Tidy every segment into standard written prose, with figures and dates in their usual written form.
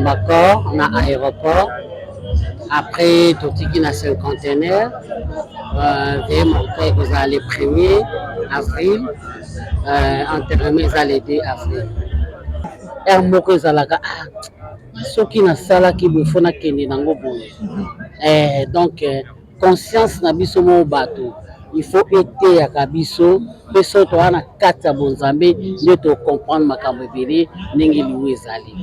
Tokoyamba corps na aéroport après totiki na cinquantenaire euh, veillée mortuaire ekozala le premier avril euh, enterrement eza le 2 avril heure moko ezalaka ah, soki nasalaki boye fo nakende nango boye eh, donc eh, conscience na biso moko bato il faut eteyaka biso mpe soki toza na kati ya bonzambe nde tocomprendre makambo ebele ndenge liwa ezali.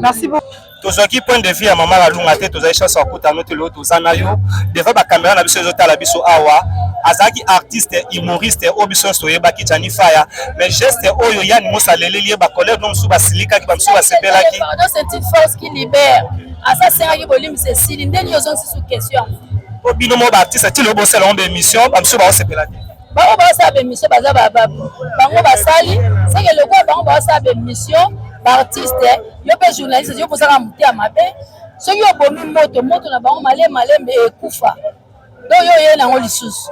Merci beaucoup. Tozwaki point de vue ya mama Kalunga te, tozali chance ya kokutana te lelo toza na yo devant ba camera na biso ezotala biso awa. Azalaki artiste humoriste oyo biso nyonso toyebaki Djany Faya, mais geste oyo Yann Mossa aleleli ye, ba collègues no mosusu basilikaki, ba mosusu basepelaki. Pardon, c'est une force qui libère. Asa asengaki bolimbisi esili nde nini ozongisi su question yango? Po bino moko ba artiste ti lelo bosala yango ba émission, ba mosusu baosepela te. Bango baosala ba émission baza ba, ba, bango basali seke lokola bango baosala ba émission ba artiste yo mpe journaliste yo kozaka motema mabe soki obomi moto moto na bango malembe malembe ekufa donc yo oye nango lisusu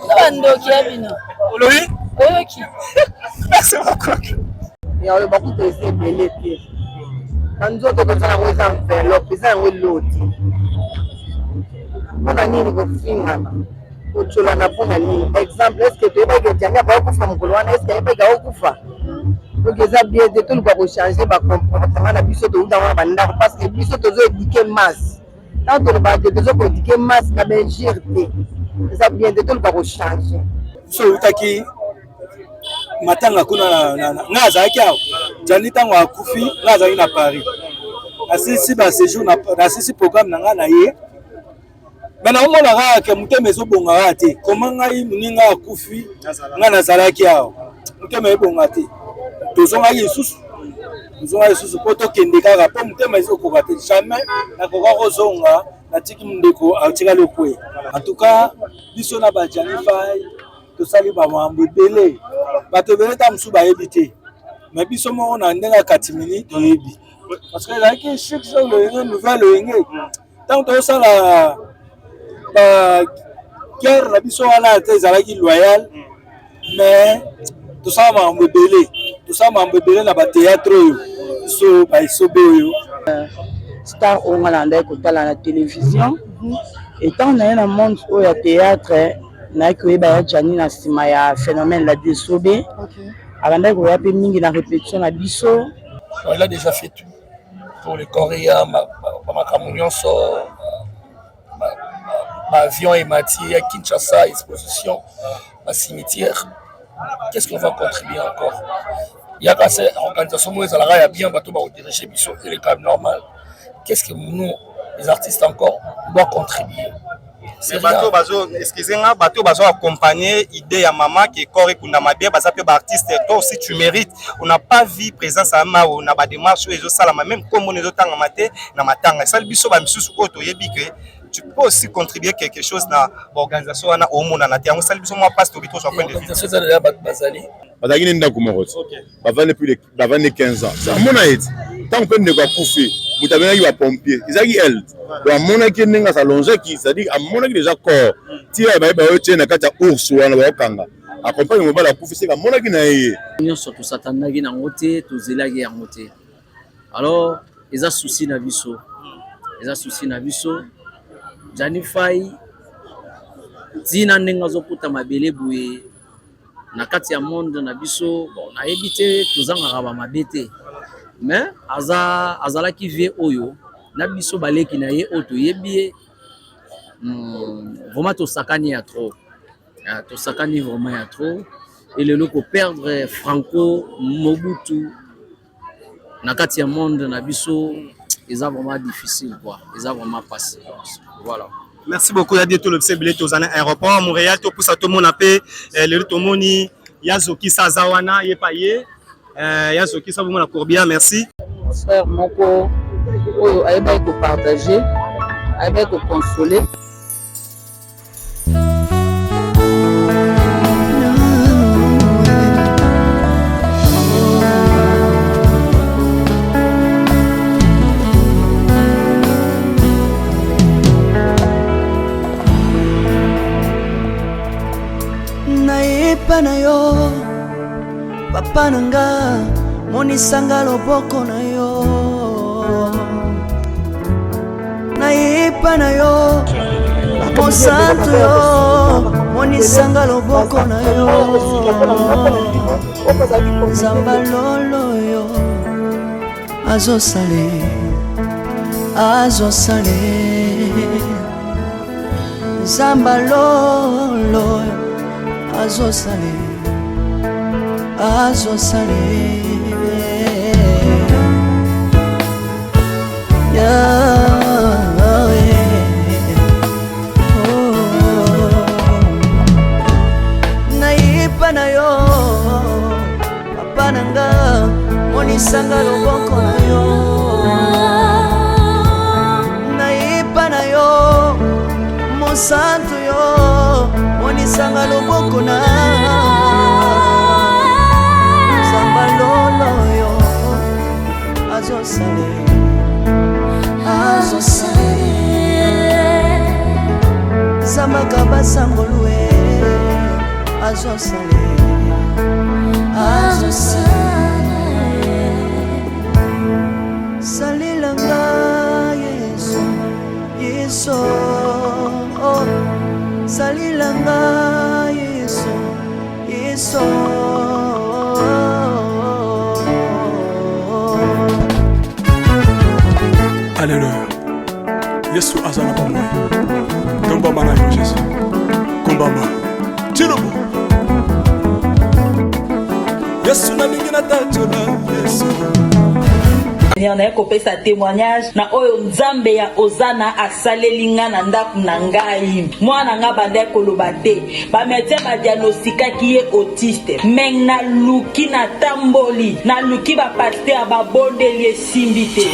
na bandoki ya bino olobi oyoki merci beaucoup ya oloba kutu eza ebele te na nzoto toza yango eza enveloppe eza yango eloti mpo na nini kofingana kotyolana mpo na nini exemple estce toyebaki etiangi akoki kufa mokolo wana estce ayebaki akokufa donc eza bien te toluka kochange bacomportement na biso touta wana bandako parce que biso tozo éduque masse ntango tolobaka te tozo koéduque masse na bainjure te eza bien te toluka kochange biso eutaki matanga kuna ngai azalaki awa jani ntango akufi ngai azalaki na paris nasilisi basejour nasilisi programme na ngai na ye me naomona kaka ke motema ezobonga kaka te koma ngai moninga akufi ngai nazalaki awa motema ebonga te tozongaki lisusu tozongaki lisusu mpo tokende kaka mpo motema ezokoka te jamais nakoka kozonga natiki ndeko atikali okweya en tout cas biso na bajani fai tosali bamambo ebele bato ebele ta mosusu bayebi te me biso moko na ndenge ya katimini toyebi parce que ezalaki chic loyenge nouvelle loyenge ntango tozosala ba guerre na biso wana te ezalaki loyal mais tosala makambo ebele tosala makambo ebele na batheatre oyo biso baesobe oyo star oyo nga nalandaki kotala na télévision etant naye na monde oyo ya théâtre nayaki koyeba ya Djany na nsima ya phénomène la Esobe abandaki koya mpe mingi na répétition na biso. Il a déjà fait tout pour le Coréa, makambo nyonso, ba avion emati ya Kinshasa, exposition, ba cimetière. Qu'est-ce qu'on va contribuer encore? Yaka se organisation moko ezalaka ya bien, bato bakodirige biso, elle est quand même normal. Qu'est-ce que nous les artistes encore doit contribuer? Bato bazo, excuse nga, bato bazo accompagner idée ya mama ke corps ekundama bien, baza mpe baartiste. Toi aussi tu mérites. On n'a pas vu présence ya mao na badémarche oyo ezosalama, même kombo ezotangama te na matanga. Esali biso bamisusu oyo toyebi ke tu peux aussi contribuer quelque chose na baorganisation wana, omonana te. Yango esali biso mwa mpasi, tobi tozwa point de vue. Organisation eza deja, bato bazali. Bazalaki ne ndako moko ti bavandi plus de bavandi 15 ans. Amona ye ti ntango mpe ndeko akufi, moto abengaki bapompier ezalaki elle. Donc amonaki ye ndenge asalongeaki, c'est-à-dire amonaki déjà corps ti ya baye bayo tie na kati ya ours wana baokanga accompagne mobali akufi, seke amonaki na ye ye. Nyonso tosatandaki nango te, tozelaki yango te. Alors eza souci na biso, eza souci na biso. Djany Fay ntina ndenge azokuta mabele boye na kati ya monde na biso, bon, nayebi te, tozangaka bamabe te, mais aza azalaki vie oyo na biso baleki na ye oyo toyebi ye vraiment tosakani ya trop. Ah, tosakani vraiment ya trop. Elelo koperdre Franco Mobutu na kati ya monde na biso eza vraiment difficile quoi, eza vraiment passé, voilà. Merci beaucoup ya die. Tolobisa ebele, toza na aéroport Montréal, topusa tomona mpe lelo tomoni ya Zokisa aza wana ye pa ye ya Zokisa bomona Courbia. Merci. Frère moko oyo ayebaki kopartage, ayebaki kokonsole. Nayepa na yo papa na nga, monisanga loboko na yo. Nayepa na yo mosantu yo monisanga loboko na yo nzamba lolo yo azosale azosale nzamba lolo azosale azosale nayipa na yo papa na nga monisanga loboko na yo nayipa na yo mosantu yo monisanga loboko na nzamba lolo yo azosale azosale zambaka basangolue azosale azosale salelanga yesu yesu oh. salelanga yesu yesu Alléluia. Yesu aza na bomoi. Tombama na yo Jésus. Kumbama. Tilobo. Yesu nalingi natatola Yesu. Naye kopesa témoignage na oyo nzambe ya ozana asaleli nga na ndako na ngai mwana nga bandaki koloba te bamédecin badiagnostikaki ye autiste me naluki natamboli naluki bapaster babondeli esimbi te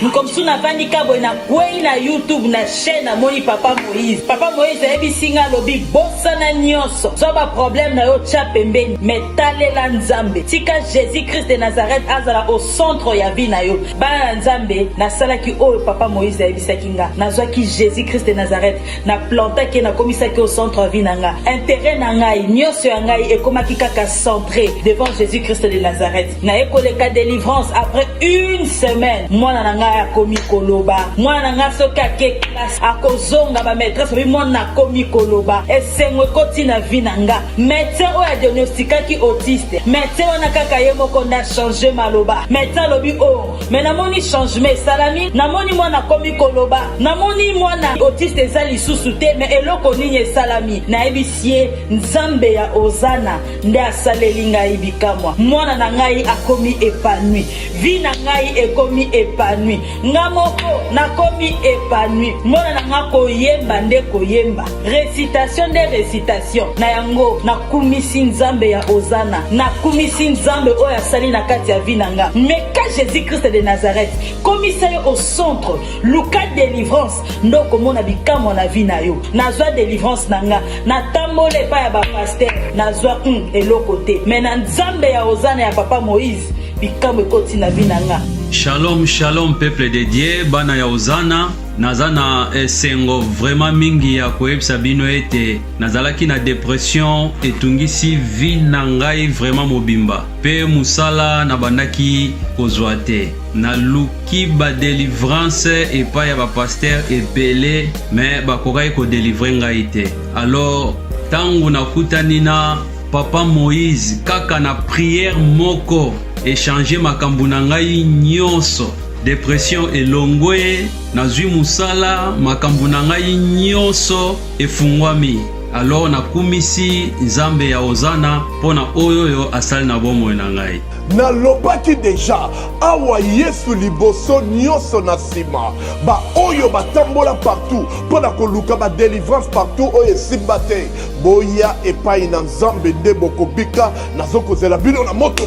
mokomosusu navandi ka boye nakwei na youtube na chaîne namoni papa moïse papa moïse ayebisi nga alobi bosana nyonso zwa baproblème na yo tya pembeni me talela nzambe tika jésus christ de nazareth azala au centre ya vie na yo bana na nzambe nasalaki oyo papa moïse ayebisaki nga nazwaki jésus christ de nazareth na plantaki ye nakomisaki au centre ya vie na nga intérêt na ngai nyonso ya ngai ekomaki kaka centré devant jésus christ de nazareth naye koleka délivrance après une semaine mwana na ngai akomi koloba mwana na ngai soki ake classe akozonga bamaîtresse babi mwana akomi koloba esengo ekoti na vie na nga médecin oyo adiagnostikaki autiste médecin wana kaka ye moko nde achange maloba médecin alobi o oh, me namoni changement esalami namoni mwana akomi koloba namoni mwana autiste eza lisusu te me eloko nini esalami nayebisi ye nzambe ya ozana nde asaleli ngai bikamwa mwana na ngai akomi epanui vi na ngai ekomi epanui nga moko nakomi epanui mwana na ngai koyemba nde koyemba recitation nde recitation na yango nakumisi nzambe ya ozana nakumisi nzambe oyo asali na kati ya vi na nga meka jésus christ de nazareth komisa yo au centre luka délivrance nde okomona bikamwa na vi na yo nazwa délivrance na nga natambola epai ya bapaster nazwa mm, eloko te me na nzambe ya ozana ya papa moïse bikamwa ekoti na vi na nga Shalom, shalom peuple de Dieu, bana ya Ozana. Naza na esengo vraiment mingi ya koyebisa bino ete nazalaki na depression etungisi vie na ngai vraiment mobimba pe musala nabandaki kozwa te. Naluki ba delivrance epai ya ba pasteur ebele mais bakokaki ko delivrer ngai te. Alors tango nakutani na Papa Moïse kaka na prière moko echange makambo na ngai nyonso. Depression elongwe, nazwi musala, makambo na ngai nyonso efungwami. Alors nakumisi Nzambe ya Hosanna mpo na oyo oyo asali na bomoi na ngai. Nalobaki deja awa Yesu liboso nyoso na sima ba oyo batambola partout mpo na koluka ba delivrance partout oyo esimba te boya epai na Nzambe nde bokobika nazokozela bino na moto.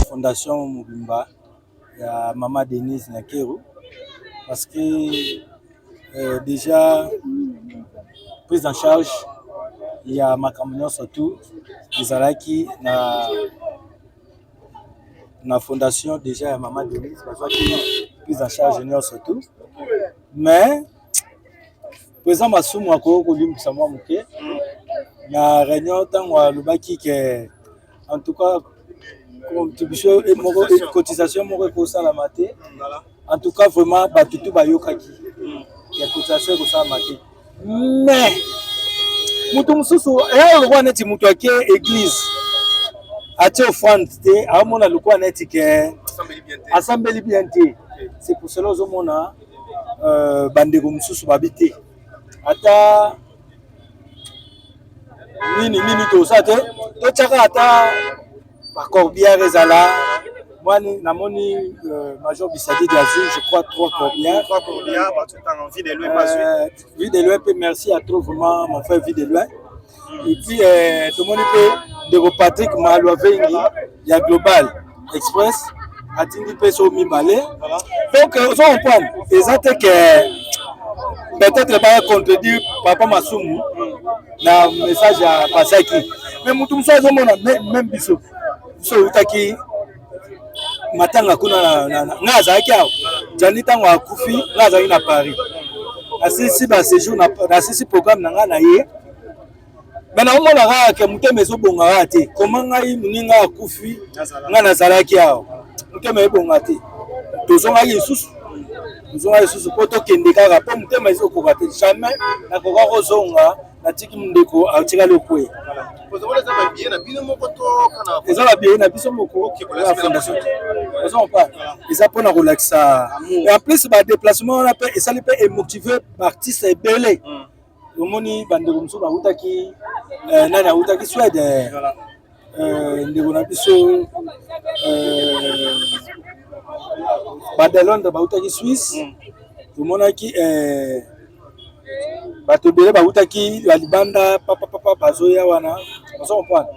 Fondation mobimba ya mama Denise Nyakeru parce que euh, déjà prise en charge ya makambo nyonso tout ezalaki na na fondation déjà ya mama Denise bazwaki prise en charge nyonso tout mais président Masumu akoki kolimbisa mwa moke na réunion ntango alobaki ke en tout cas contribution moko cotisation moko ekosalama te en tout cas vraiment bato tu bayokaki. ya cotisation ekosalama te. Mais moto mosusu eya lokola neti moto ake église atie offrande te, aomona lokola neti ke asambeli bien te. C'est pour cela ozomona euh, bandeko mosusu babi te ata nini nini tosala te, totyaka ata bacorbière ezala mwani. Namoni euh, major Bisadidi azwi, je crois, trois corbières. Trois corbières, batotanga Vie de Loin bazwi. Euh, Vie de Loin mpe, merci à trop vraiment mon frère Vie de Loin. Et puis euh, tomoni mpe ndeko Patrick Malwa Vengi ya Global Express atindi mpe so mibale. Donc ozo comprendre, eza te ke peut-être baya contredire papa Masumu na message ya pasaki, mais motu mosusu azomona même biso biso eutaki matanga kuna. Nga azalaki awa, Jani ntango akufi, nga azalaki na Paris, nasilisi baséjour, nasilisi programme na ngai na ye. Me naomona kaka ke motema ezobonga kaka te. Koma ngai moninga akufi, ngai nazalaki awa, motema ebonga te. Tozongaki lisusu, tozongaki lisusu mpo tokende kaka, mpo motema ezokoka te. Jamais nakoka kozonga, natiki ndeko atikali okweya. Eza babiye na biso moko ya fondation te, oza comprendre? Eza mpona kolakisa. En plus badéplacement wana mpe esali mpe emotive baartiste ebele. Omoni bandeko mosusu bautaki, nani autaki Swede, ndeko na biso bade Londres, bautaki Suisse. Tomonaki bato ebele bautaki ya libanda, papapapa, bazoya wana, ozo comprendre?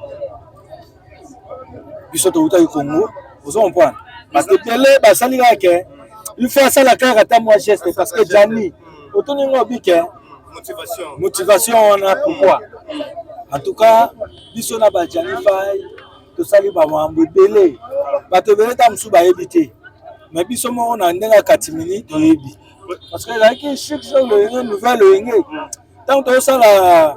Biso toutaki Congo, ozo comprendre? Bato ebele basali kaka ke il faut asala kaka ata mwa geste, parce que Jani otuni ngo obike motivation wana pourquoi. En tout cas biso na bajani Fai tosali bamambo ebele, bato ebele ta mosusu bayebi te, mais biso moko na ndenge ya katimini toyebi, parce que ezalaki chic so loyenge, nouvelle loyenge. Ntango tozosala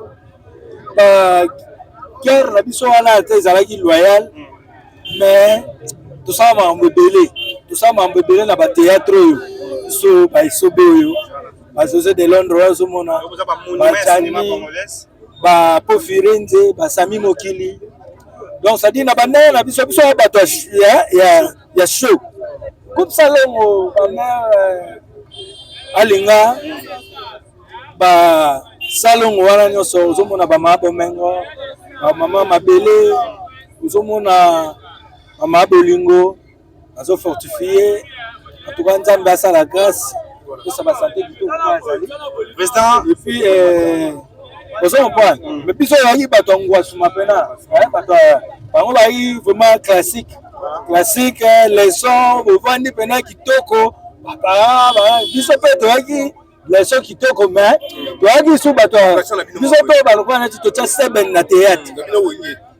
baguerre na biso wana te, ezalaki loyal, mais tosala makambo ebele, tosala makambo ebele na bathéâtre oyo biso baesobe oyo, bajosé de Londres oyo ozomona, bajani, bapo Firenze, basami mokili. Donc c'est-à-dire na bandenge na biso, biso bato ya show, coupe salongo, bamare alinga basalongo wana nyonso. Ozomona bamama bomengo, bamama mabele, ozomona mama bolingo azofortifie. En tout cas Nzambe asala grâce, opesa basante kitoko azali président. Et puis ozo comprendre, mais biso oyaki bato ya ngwasuma mpena, bato bango bayaki vraiment classique, classique leçon, bovandi mpena kitoko. Biso mpe toyaki leçon kitoko, mais toyaki su bato biso mpe balokola neti totya seben na théâtre,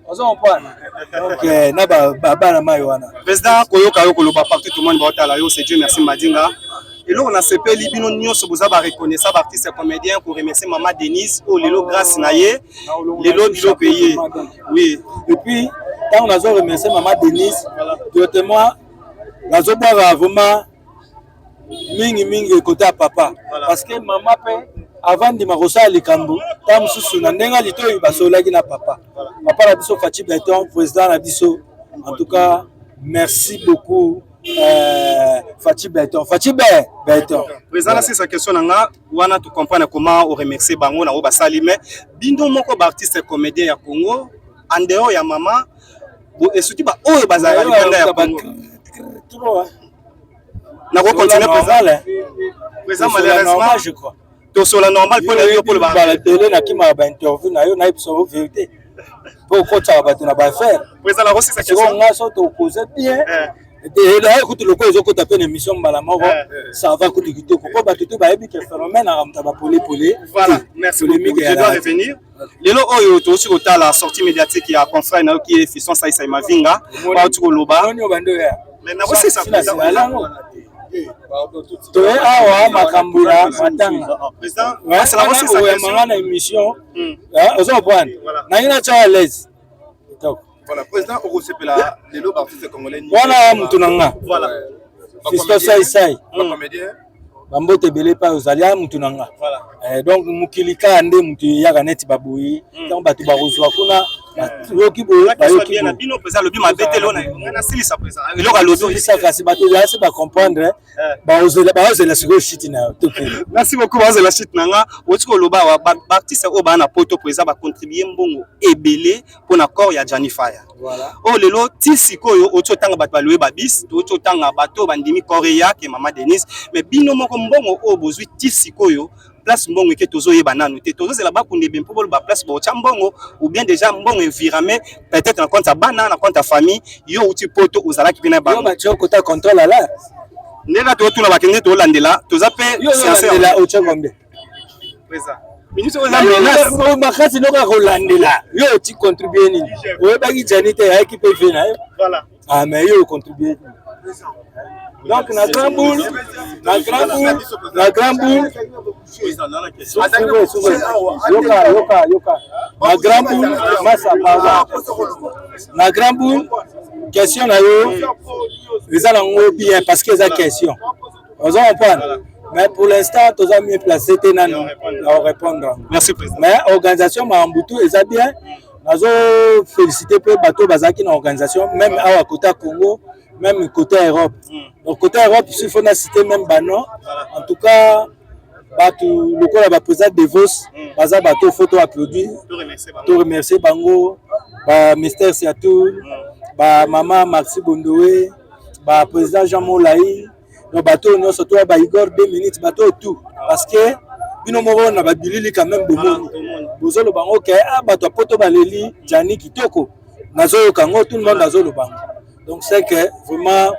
ozo comprendre? Donc na bana mai wana. Président, koyoka yo koloba partout, tout le monde baotala yo. C'est Dieu merci Madinga. Eloko nasepeli, bino nyonso boza bareconnaissant, baartiste comédien, koremercier mama Denise oyo lelo grâce na ye lelo biloko eye, oui. Et puis ntango nazo remercier mama Denise directement, nazobwaka vraiment mingi mingi ekote ya papa, parce que mama mpe avant ndima kosala likambo, ntango mosusu na ndenge ya litoyi basololaki na papa, papa na biso Faci Beton, président na biso. En tout cas merci beaucoup, Faci Beton, Faci Be Beton. Président, nasisa question na nga wana. Tocomprendre comment oremercier bango na oyo basali, mais bino moko baartiste comédien ya Congo, en dehors ya mama, esuki baoyo bazalaka libanda ya Congo. Nakocontinue, président? Président, malheureusement je crois tosola normal mpo na yo mpo loba ebele. Nakimaka bainterview na yo, nayebi biso vérité mpo okotaka bato na baaffaire. Président, nakosisa question. Nga so tokose bien d'ailleurs, kutu lokola ezokota mpe na émission mbala moko, ça va kutu kitoko, mpo bato te bayebi ke phénomène aka moto ya bapolepole. Voilà, merci beaucoup. Je dois revenir. Lelo oyo tokoki kotala sortie médiatique ya confrère na yo ki Fiston Saisai Mavinga, bauti koloba. Mais nakosisa. Toye awa makambo ya matanga oyamanga na émission, ozo comprendre, nangi natya à l'aise kitoko. Voilà, président, okosepela lelo baartiste congolais wana mutu na nga Fiston Saisai. Bacomédien. Bambote ebele epai ozali a mutu na nga. Eh, donc mokili kaka nde mutu eyaka neti baboyi hmm. ntango bato bakozwa kuna bayoki boye bayoki na bino mpenza alobi mabe te lona ngai nasilisa mpenza eloko alobi osilisa kasi bato ezala se bacomprendre eh. Baozela sikoyo shiti na yo tokende. Merci beaucoup. Baozela shiti na nga. Oti koloba awa baartiste oyo baa na poto mpenza bacontribue mbongo ebele mpo na corps ya Gianni Fire. Oyo lelo ti sikoyo oti otanga bato baloye babis, oti otanga bato oyo bandimi corps eya ke mama Denise, mais bino moko mbongo oyo bozwi ti sikoyo place mbongo eke tozoyeba nanu te, tozozela bakunda ebe mpo boloba place botya mbongo ou bien déjà mbongo evirame peut-être na compte ya bana, na compte ya famille. Yo outi poto, ozalaki mpe na bango. Batia kota contrôle ala. Ndenge totuna bakende tolandela, toza mpe sincère. Otya combien? Makasi noko ya kolandela yo oti contribue nini? Oyebaki Jani te, ayaki mpe ve na yo. Ah, mais yo ocontribue nini? Donc na grand boule, na grand boule, na grand boule, yoka yoka yoka, na grand boule masa, pardon, na grand boule, question na yo eza nango bien parce que eza question ozo comprendre, mais pour l'instant toza mieux placé te nanu na répondre. Merci président. Mais organisation makambo tout eza bien, nazo féliciter mpe bato bazalaki na organisation, même awa côté ya Congo, même côté Europe. Donc côté Europe, s'il faut na citer même bano, en tout cas bato lokola baprésident Devos baza bato faut to applaudir, to remercier bango, ba Mister Siatou, ba mama Maxi Bondowe, ba président Jean Molai, donc bato oyo nyonso to ba Igor 2 minutes, bato oyo tout, parce que bino moko na babilili quand même bomoni bozoloba yango ke ah, bato ya poto baleli Jani kitoko, nazoyoka yango, tout le monde azoloba yango. Donc c'est que vraiment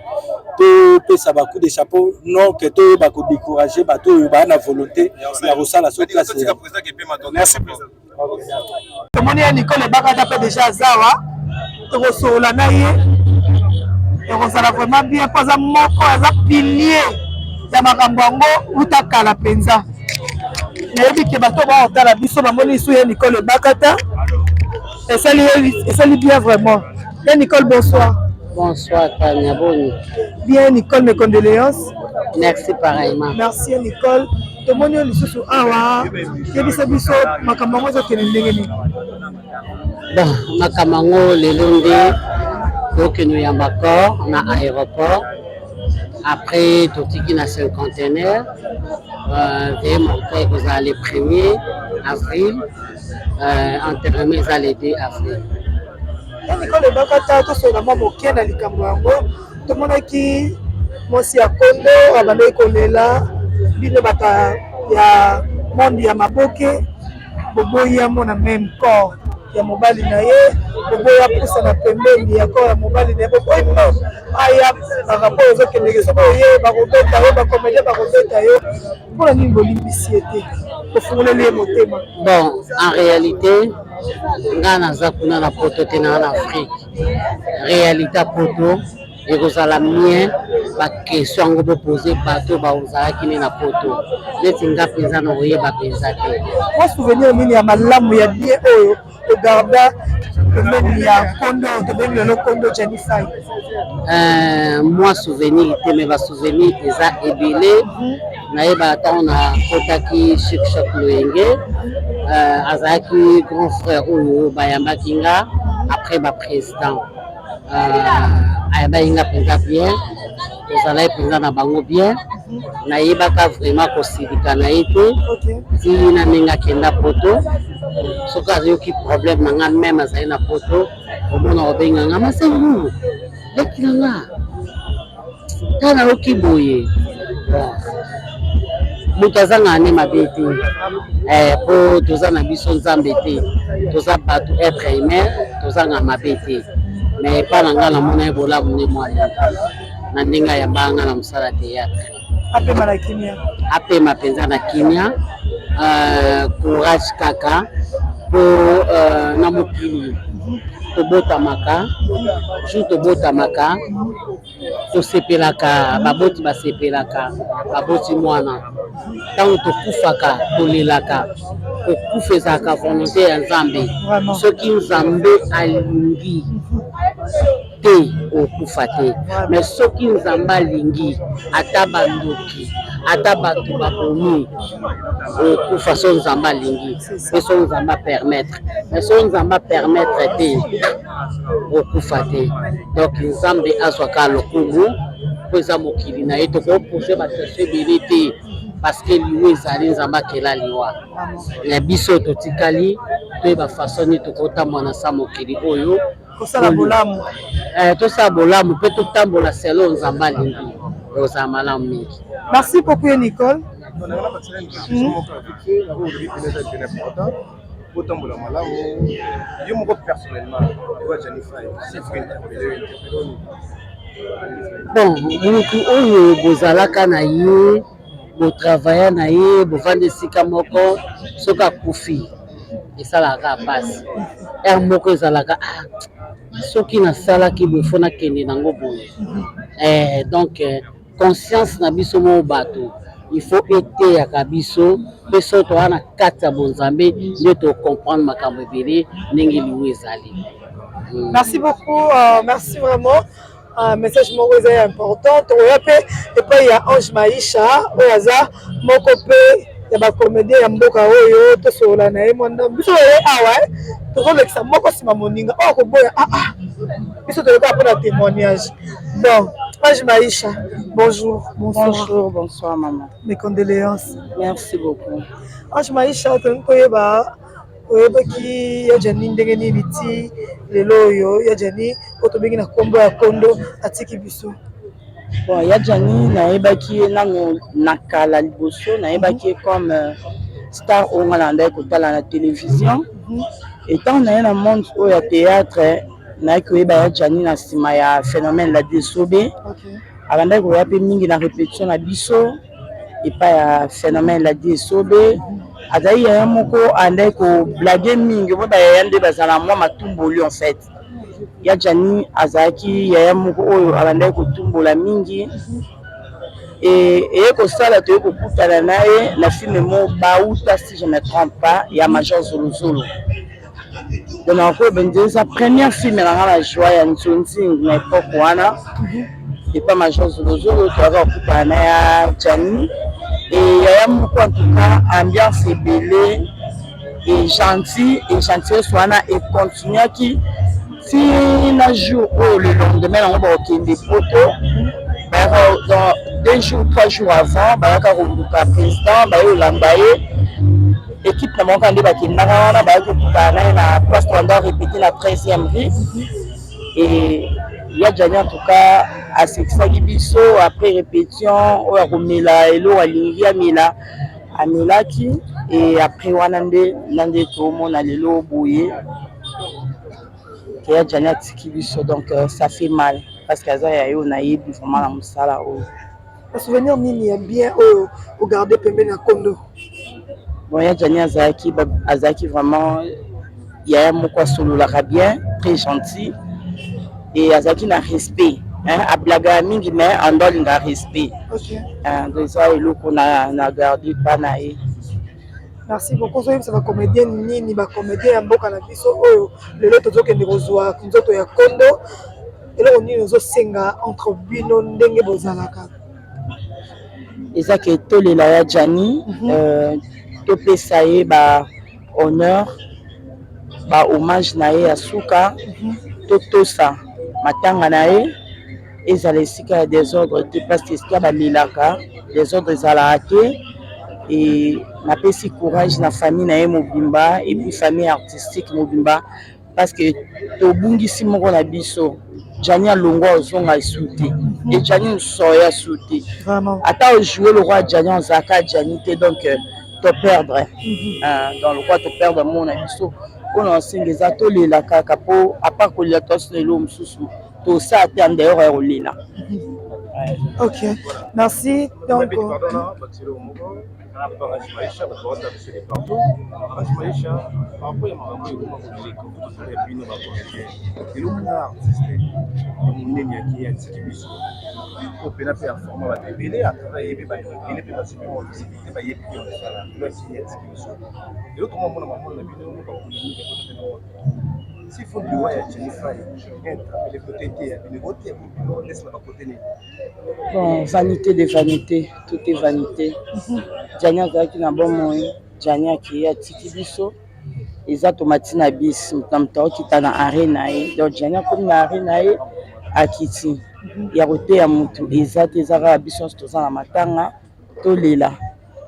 topesa ba coup de chapeau, non ke toyeba kodécourager bato oyo baa na volonté ya kosala so classe. Merci président. Tomoni ya Nicole Ebakata mpe deja azawa, tokosolola na ye, ekozala vraiment bien mpo aza moko aza pilier ya makambo yango uta kala mpenza. Nayebi ke bato bakotala biso bamoni lisu ye Nicole Ebakata, esali esali bien vraiment. Ye Nicole, bonsoir. Bonsoir Tania, boni? Bien Nicole, mes condoléances. Merci pareillement. Merci Nicole. Tomoni yo lisusu awa, yebisa biso makambo yango ezokende ndenge nini? Bon, makambo yango lelo nde tokende oyamba corps na aéroport, après totiki na cinquantenaire, veille mortuaire ekozala le 1er avril, enterrement eza le 2 avril. Nicole Ebakata, tosolola mwa moke na likambo yango. Tomonaki mwasi ya Kondo abandaki kolela, bino bato ya monde ya maboke boboyi amona même corps ya mobali na ye, boboyi apusa na pembeni ya corps ya mobali na ye, boboyi meme aya makambo oyo ezokendeke, soki oye bakobeta yo, bacomédien bakobeta yo. Mpona nini bolimbisi ye te, bofungoleli ye motema? Bon, en réalité nga naza kuna na poto te, naa na Afrique. Réalité ya poto ekozala mien baquestion yango bopose bato bazalaki nde na poto, neti nga mpenza na koyeba mpenza te. Mwa souvenir nini ya malamu ya bien oyo ogarda pembeni ya kondo tobengi lelo kondo Gianni Fay? Mwa souvenir te, mais basouvenir eza ebele. Nayeba ntango nakotaki Chic Choc Loyenge, azalaki grand frère oyo bayambaki nga après baprésident, ayambaki nga mpenza bien, tozalaki mpenza na bango bien, nayebaka vraiment kosilika na ye te ti na ndenge akenda poto. Soki azoyoki problème na nga, même azali na poto, omona kobenga nga masengu leki na nga, ta nayoki boye. Bon, moto azangaka nde mabe te, po toza na biso nzambe te, toza bato être humain, tozanga mabe te. Mais epa na nga namona ye bolamu nde mwa na ndenge ayambaka nga na mosala théâtre. Apema na kimia. Apema mpenza na kimia. Courage kaka po na mokili tobotamaka, jour tobotamaka tosepelaka, baboti basepelaka, baboti mwana. Ntango tokufaka tolelaka. Kokufa ezalaka volonté ya Nzambe. Soki Nzambe alingi te, okufa te, mais soki Nzambe alingi, ata bandoki, Ata bato babomi, okufa so Nzambe alingi, mpe so Nzambe apermettre. Mais so Nzambe apermettre te, okufa te. Donc Nzambe azwaka lokumu mpo eza mokili na ye, tokopose ba question ebele te parce que liwa ezali, Nzambe akela liwa. Na biso totikali toyeba façon nini tokotambola na sa mokili oyo. Kosala bolamu. Eh, tosala bolamu mpe totambola selo Nzambe alingi, ekozala malamu mingi. Merci beaucoup ye Nicole. Botambola malamu yo moko personnellement oyo Djany Fay s'il faut interpeller interpeller. Bon, mutu oyo bozalaka na ye, botravailla na ye, bovanda esika moko, soki akufi esalaka kaka mpasi. Heure moko ezalaka ah, soki nasalaki boye fo nakende nango boye. Eh, donc conscience na biso moko bato il faut eteyaka biso mpe soki toza na kati ya bonzambe nde tocomprendre makambo ebele ndenge liwa ezali. Merci beaucoup, merci vraiment. Message moko eza important, tokoya mpe epai ya Ange Maisha oyo aza moko mpe ya bacomédien ya mboka oyo, tosolola na ye mwa ndambo. Biso oye awa tozolekisa moko nsima moninga oyo akoboya ah, biso toyokaka mpona témoignage. Bon, Ange Maisha, bonjour. Bonsoir. Bonjour, bonsoir maman. Mes condoléances. Merci beaucoup. Ange Maisha, tolingi koyeba oyebaki ya Djany ndenge nini ti lelo oyo ya Djany oyo tobengi na nkombo ya Kondo atiki biso. Bon, ya Djany nayebaki ye nano na kala liboso, nayebaki ye comme star oyo nga nalandaki kotala na télévision. Etant na ye na monde oyo ya théâtre, nayaki koyeba ya Djany na nsima ya phénomène la Desobe. Abandaki koya mpe mingi na répétition na biso epai ya phénomène la Desobe. Azali yaya moko andaki koblage mingi, po bayaya nde bazala mwa matumboli en fait. Ya Djany azalaki yaya moko oyo abandaki kotumbola mingi. Eye kosala toye kokutana na ye na film mo Bauta, si je me trompe pas, ya Major Zolozolo. Donc nakoyeba nde eza première film na nga na joie ya Nzonzingu na époque wana epa Major Zolozolo, toyaka kokutana na ya Djany. Et yaya moko en tout cas ambiance ebele et gentil, et gentillesse wana econtinuaki ti na jour oyo le lendemain nango bakokende poto. Bayaka dans 2 jours, 3 jours avant, bayaka koluka président, baye olanda ye, équipe na bango kaka nde bakendaka wana, bayaki kokutana na ye na place toanda répété na 13e rue. Et ya Djany en tout cas asekisaki biso après répétition oyo akomela eloko alingi amela, amelaki. Et après wana nde na nde tomona lelo boye ke ya Djany atiki biso. Donc ça fait mal parce que aza ya yo nayebi vraiment na mosala oyo. Souvenir nini ya bien oyo ogarde pembeni ya Kondo? Bon, ya Djany azalaki vraiment yaya moko asololaka bien, très gentil et azalaki na respect, hein, ablagaka mingi mais ando alingaka respect. Donc eza eloko na garde pa na ye. Merci beaucoup. Ozoyebisa bacomédien nini, bacomédien ya mboka na biso oyo lelo tozokende kozwa nzoto ya Kondo, eloko nini ozosenga entre bino ndenge bozalaka? Eza ke tolela ya Djany, topesa ye ba honneur, ba hommage na ye ya suka, totosa matanga na ye, ezala esika ya désordre te, parce que esika balelaka désordre ezalaka te. E napesi courage na famille na ye mobimba et puis famille artistique mobimba, parce que tobungisi moko na biso. Djany alongwa, ozonga esu te, e Djany mosusu oya su te. Ata ojoue lokwa Djany, ozalaka Djany te. Donc toperdre, donc lokwa toperdre moko na biso, mpona osenga eza tolela kaka, mpo à part kolela tosina eloko mosusu tosala te en dehors ya kolela. Ok, merci. Donc Maisha, bato baota biso de partout. Maisha, par rapport ya makambo ekoma koleka kotosala ya bino bacomédien, eloko na artiste ya monene yaki atiki biso oyo mpena mpe aforma bato ebele à travers yebi bato ebele mpe bazwi mpe mwa visibilité, bayebi mpe mosala. Lelo akei, atiki biso, lelo tokomamona mamona na bino bapolémique ekota mpe na moto. S'il faut liwa ya Jenny Fay, interpellé côté te ya bino, ote bino laisse na ba côté nini? Bon, vanité de vanité, tout est vanité. Gianni azalaki na bomoi, Gianni akei atiki biso. Eza tomati na bis, moto na moto aokita na arrêt na ye. Donc Gianni akomi na arrêt na ye, akiti. Ya koteya motu eza te, eza kaka biso nyonso toza na matanga, tolela.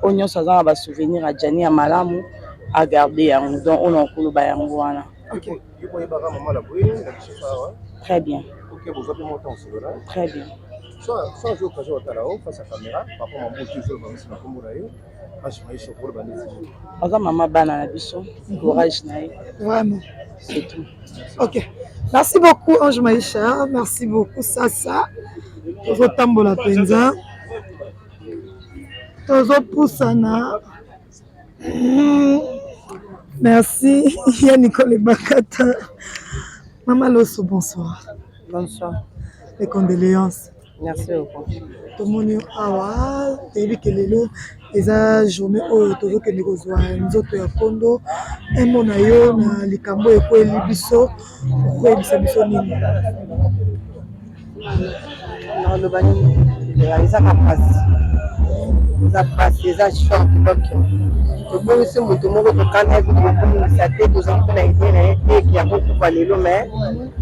Oyo nyonso aza na ba souvenir ya Gianni ya malamu, a garder yango. Donc oyo nakoloba yango wana. Ok. Yo boyebaka mama la boye na biso awa. Très bien. Ok, bozwa mpe mwa ntango solola. Très bien. Soit azwi occasion otala o face à caméra, par rapport mambo oyo ozoloba na kombo na ye, Ange Maisha okoloba neti. Aza mama bana na biso, courage na ye. Vraiment. C'est tout. Ok. Merci beaucoup Ange Maisha, merci beaucoup Sasa. Tozotambola mpenza. Tozopusana. Merci ya Nicole Bakata. Mama Loso, bonsoir. Bonsoir. Les condoléances. Merci beaucoup. Tomoni awa toyebi ke lelo eza journée oyo tozokende kozwa nzoto ya kondo emo na yo na likambo ekweli biso okoyebisa biso nini? Naloba nini? Ezaka mpasi, eza mpasi, eza choc. Donc tobongisi moto moko tokana ye kutu kobongisa te, tozali mpe na idee na ye te ke akokufa lelo, mais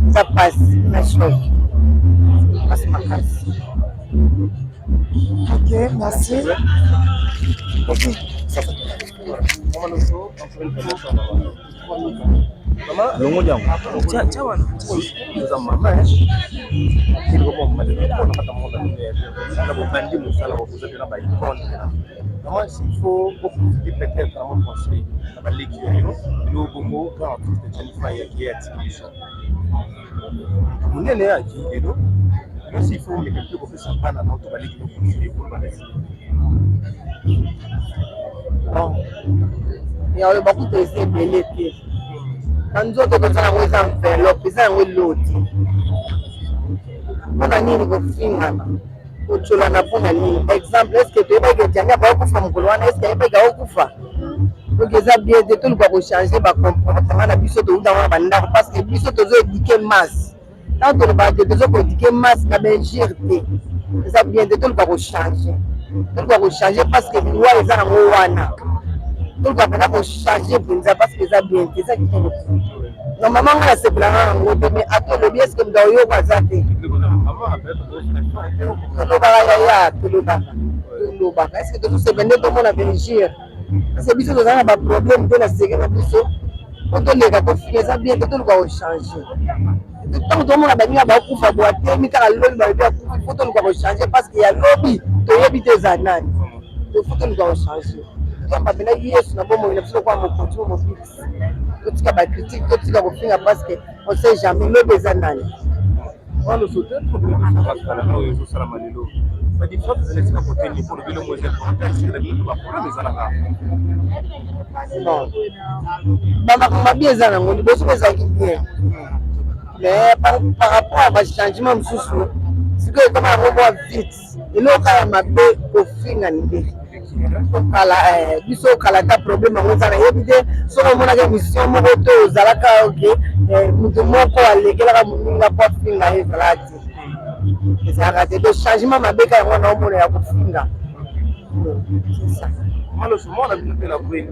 eza mpasi na choc, mpasi makasi. Ok, merci. Ok. Longo yango oza mama na bobandi mosala oza mpena ba icone mama s'il faut oprofite peut-être na mwa conseil na baleki na yo lelo bongo grand artiste Gianni Faye akei atiki biso monene akei lelo lelo s'il faut omeka mpe kopesa bana na yo to baleki no conseil ekoloba neti Bon, ya oloba kutu eza ebele te na nzoto toza yango eza enveloppe eza yango eloo te mpo na nini kofingana kotyolana mpo na nini exemple estce toyebaki etiangi akokufa mokolo wana estce ayebaki akokufa donc eza bien te toluka kochange bacomportement na biso touta wana bandako parce que biso tozo éduque masse ntango tolobaka te tozo koéduque masse na bainjure te eza bien te toluka kochange toluka kochange parce que liwa eza nango wana toluka mpenza kochange mpenza parce que eza bien te eza kitoko te normalement ngai nasepelaka yango te mais ata olobi eske moto akoyoka aza te tolobaka yaya tolobaka tolobaka eske tozosepela nde tomona bainjure parce que biso toza na baproblème te na seke na biso po toleka tofika eza bien te toluka kochange ntango tomona baninga bakufa bo atemi kaka lobi balobi akufi fo toluka kochange parce que ya lobi toyebi te eza nani fo toluka kochange toyamba mpena yesu na bomoi na biso lokola mokonzi mo mobikisi totika bacritique totika kofinga parce que on sait jamais lobi eza nani Wana sote oyo ezosalama lelo ba différence ezali esika kote nini mpo lobi longo eza contexte na bino ba problème ezalaka bon bamakambo mabe eza nango liboso mpe ezalaki bien mais par, par rapport ya bachangement mosusu sikoyo ekoma yango mwa vite eloko ya mabe kofinga nde kala eh, biso kala ata problème yango eza nayebi te soki omonaka émission moko to ozalaka oke eh, moto moko alekelaka moninga mpo afinga ye ezalaka te ezalaka te to changement mabe ka yango wana omona ya kofinga c'est ça maloso mwana bino mpe na boye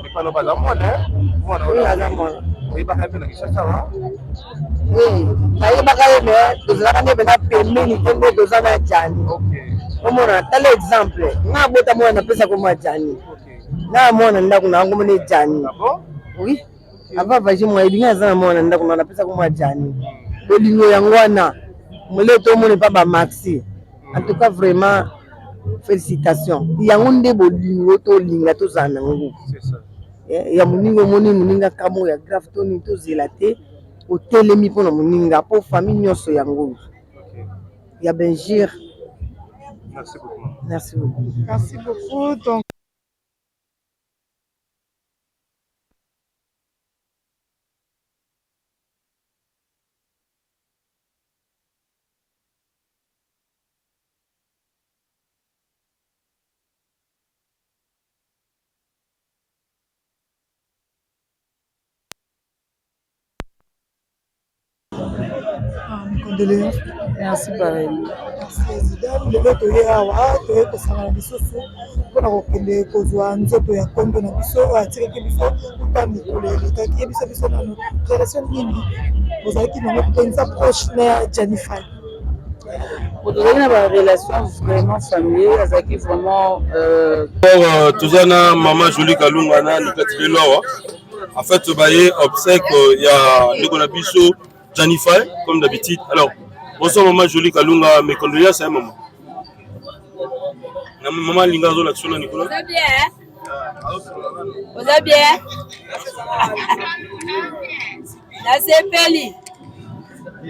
epano baza mwana mwana aza mwana oyebaka mpe na kinshasa wa Oui, nayebaka ye me tozalaka nde mpena pembeni te nde toza na jani omona tala exemple nga abota mwana napesa kombo ya jani na mwana ndako na yango mona jani oui avant vage mwa yebi nga aza na mwana ndako na napesa kombo ya jani bolingo yango wana mole tomona epa bamaxi en tout cas vraiment félicitation yango nde bolingo tolinga tozala na yango Eh, ya moninga omoni moninga kamo ya grave to nini tozela te otelemi mpo na moninga mpo famille nyonso yango ya benjir merci beaucoup merci beaucoup merci beaucoup donc Condoléances. Merci pareil. Merci président. Lelo toye awa toye kosangana lisusu mpona kokende kozwa nzoto ya nkombo na biso oyo atikaki biso uta mikolo elekaki. Yebisa biso nano relation nini bozalaki nango mpenza proche na ya Gianni Fay. Bon, tozalaki na ba relation vraiment familier, azalaki vraiment euh... euh, toza na mama Jolie Kalunga na Nikati Lelo awa. En fait, baye obsèque euh, ya ndeko na biso Gianni Fay, comme d'habitude. Alors, bonsoir maman Jolie Kalunga, mes condoléances hein, maman. Na maman Linga azo la na Nicolas. Oza bien? Oza bien? Nasepeli.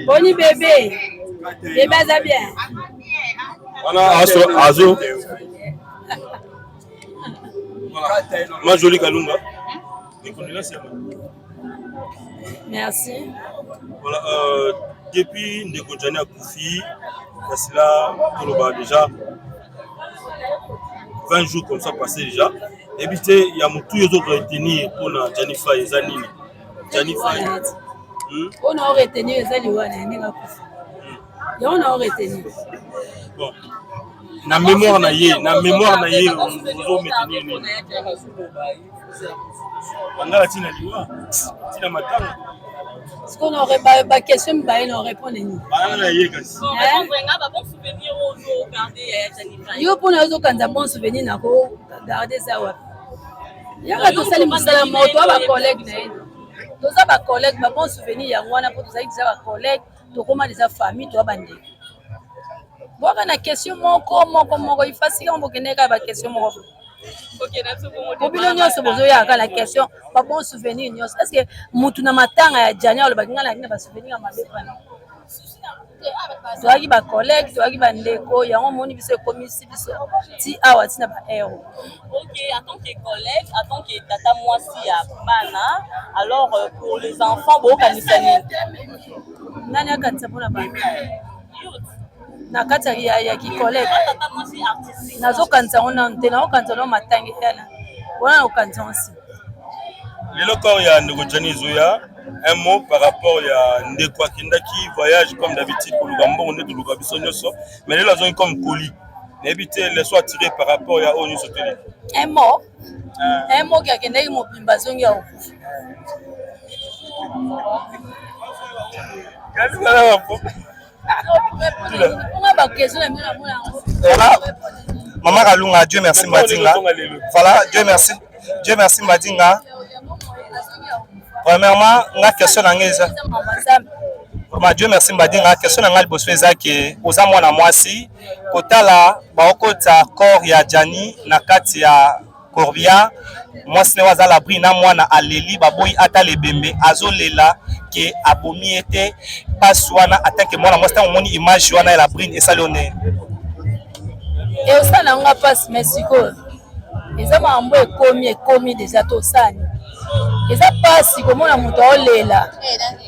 Boni bebe? Bebe aza bien? Wana azo azo. Voilà. Maman Jolie Kalunga. Mes condoléances maman. Merci. Voilà, euh, depuis ndeko Gianni akufi, kasi là toloba déjà 20 jours comme ça passé déjà. Yebi te ya motu ozo retenir mpona Gianni Fay eza nini? Gianni Fay. Mpona o retenir eza liwa na ye ndenge akufi. Yango na o retenir. Bon. Na mémoire na ye, na mémoire na ye ozo retenir nini? Bangala tina liwa, tina matanga. Sikoyo ba question mibale na répondre nini? Bana na ye kasi. Yo mpona ozokanisa bon souvenir na ko garde eza wapi? Yaka tosali mosala moko toza ba collègue na ye. Toza ba collègue ba bon souvenir yango wana mpo tozalaki deja ba collègue tokoma deja famille toza bandeko. Bwaka na question moko moko moko ifasika bokende kaka ba question moko. Po bino nyonso bozoyaka kaka na question ba bon souvenir nyonso. Est-ce que mutu na matanga ya Gianni alobaki ngai nalaki na ba souvenir ya mabe pana? Toyaki ba collègue, toyaki ba ndeko, yango omoni biso ekomisi biso ti awa ti na ba heure. Ok, en tant que collègue, en tant que tata mwasi ya bana, alors euh, pour les enfants, bokanisa nini? Nani akanisa mpona bana? Na kati ya, ya ki collègue. Nazokanisa yango nanu te, nakokanisa nano matanga eyana. Wana nakokanisa yango nsima. Lelo corps ya ndeko Gianni ezoya un mot par rapport ya ndeko akendaki voyage comme d'habitude koluka mbongo nde toluka biso nyonso mais lelo azongi comme colis nayebi te leçon à tirer par rapport ya oyo nyonso toleki Un mot, un mot ki akendaki mobimba azongi ya kokufa. Voilà. Maman Kalunga, Dieu merci Madinga. Voilà, Dieu merci. Dieu merci Madinga. Premièrement, nga question na nga eza. Vraiment, Dieu merci Mbadinga, question na nga liboso eza ke oza mwana mwasi kotala baokota corps ya Gianni na kati ya Corbia mwasi naye aza l'abri na mwana aleli baboyi atala ebembe azolela ke abomi ye te pasi wana atanke mwana mwasi ntango omoni image wana ya la brine esali yo ndenge Eosala nga pasi mais sikoyo eza makambo ekomi ekomi deja tosani eza pasi komona moto aolela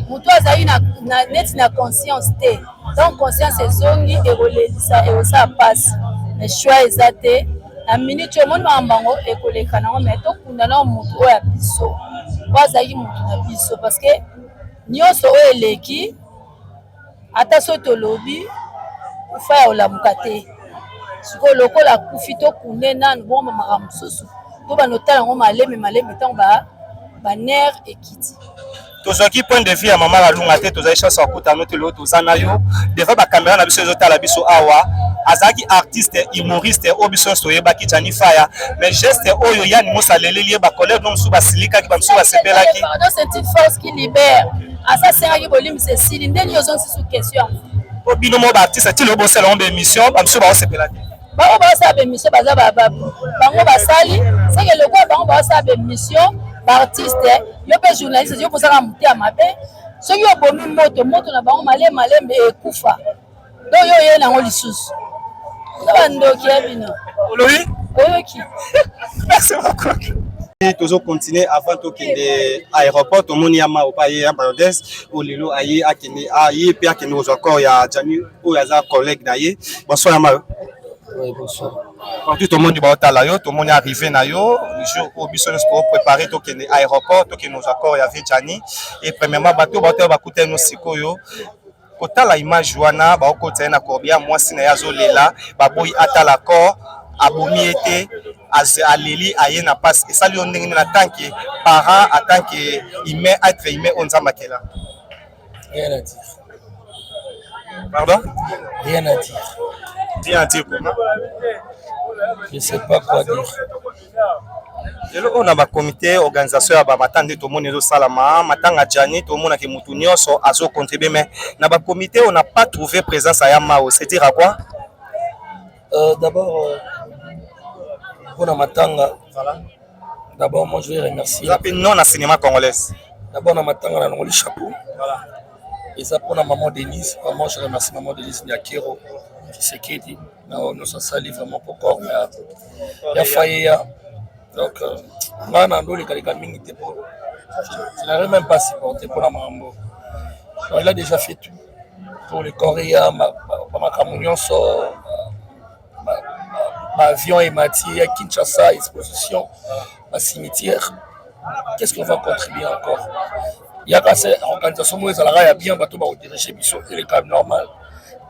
moto azali na, na, neti na conscience te donc conscience ezongi ekolelisa ekosala pasi mais choix eza te na minute oyo omoni makambo yango ekoleka nango mais tokunda nao moto oyo ya biso oyo azalaki moto na biso parce que nyonso oyo eleki ata soki tolobi kufa ya olamuka te sikoyo lokola akufi tokunde nanu bongo makambo mosusu tobanda otala yango malembe malembe ntango ba ba nerf ekiti. Tozwaki point de vue ya mama Kalunga te, tozali chance ya kokutana te lelo toza na yo devant ba camera na biso ezotala biso awa. Azalaki artiste humoriste oyo biso nyonso toyebaki Gianni Faya, mais geste oyo Yann Mossa aleleli ye, ba collègues no mosusu basilikaki, ba mosusu basepelaki. Pardon, c'est une force qui libère. Asa asengaki bolimbisi esili nde nini ozongisi su question yango? Po bino moko ba artiste ti lelo bosala yango ba émission, ba mosusu baosepela te. Bango baosala ba émission baza ba, ba, bango basali seke lokola bango baosala ba émission ba artiste yo mpe journaliste yo kozaka motema mabe soki obomi moto moto na bango malembe malembe ekufa donc yo oye nango lisusu oza bandoki ya bino olobi oyoki merci beaucoup tozo continuer avant tokende aéroport tomoni ya mao pa ye ya Balodes oyo lelo aye akende aye mpe akende kozwa corps ya Gianni oyo aza collègue na ye bonsoir ya mayo Oui, bonsoir. Partout tomoni baotala yo tomoni arrivé na yo jour oyo biso nyonso toprépare tokende aéroport tokende kozwa corps ya vie Gianni et premièrement bato baotala bakutani no sikoyo. Kotala image wana, baokotisa ye na corbillard, mwasi na ye azolela, baboyi atala corps, abomi ye te, aleli aye na pasi. Esali yo ndenge nini en tant que parent, en tant que humain, être humain oyo Nzambe akela? Rien à dire. Pardon? Rien à dire. Rien à dire comment? Je sais pas quoi dire. Lelo oyo na bacomité organisation ya bamatanga nde tomoni ezosalama matanga Gianni, tomonaki motu nyonso azocontribue, mais na bacomité on n'a pas trouvé présence ya Mao, c'est dire à quoi? D'abord, mpona matanga, d'abord moi je vais remercier eza mpe non na cinéma congolaise. D'abord na matanga na longoli chapeau, eza mpona maman Denise. Vraiment, je remercie maman Denise Nyakero Tshisekedi na oyo nyonso asali vraiment po corps ya Fayeya. Donc nga na ndolekaleka mingi te po je n'arrive même pas supporter mpona makambo. Donc il a déjà fait tout pour le corps ya bamakambo nyonso, baavion emati ya Kinshasa, exposition, bacimetière. Qu'est-ce qu'on va contribuer encore? Yaka se organisation moko ezalaka ya bien, bato bakodirige biso, eleka normal.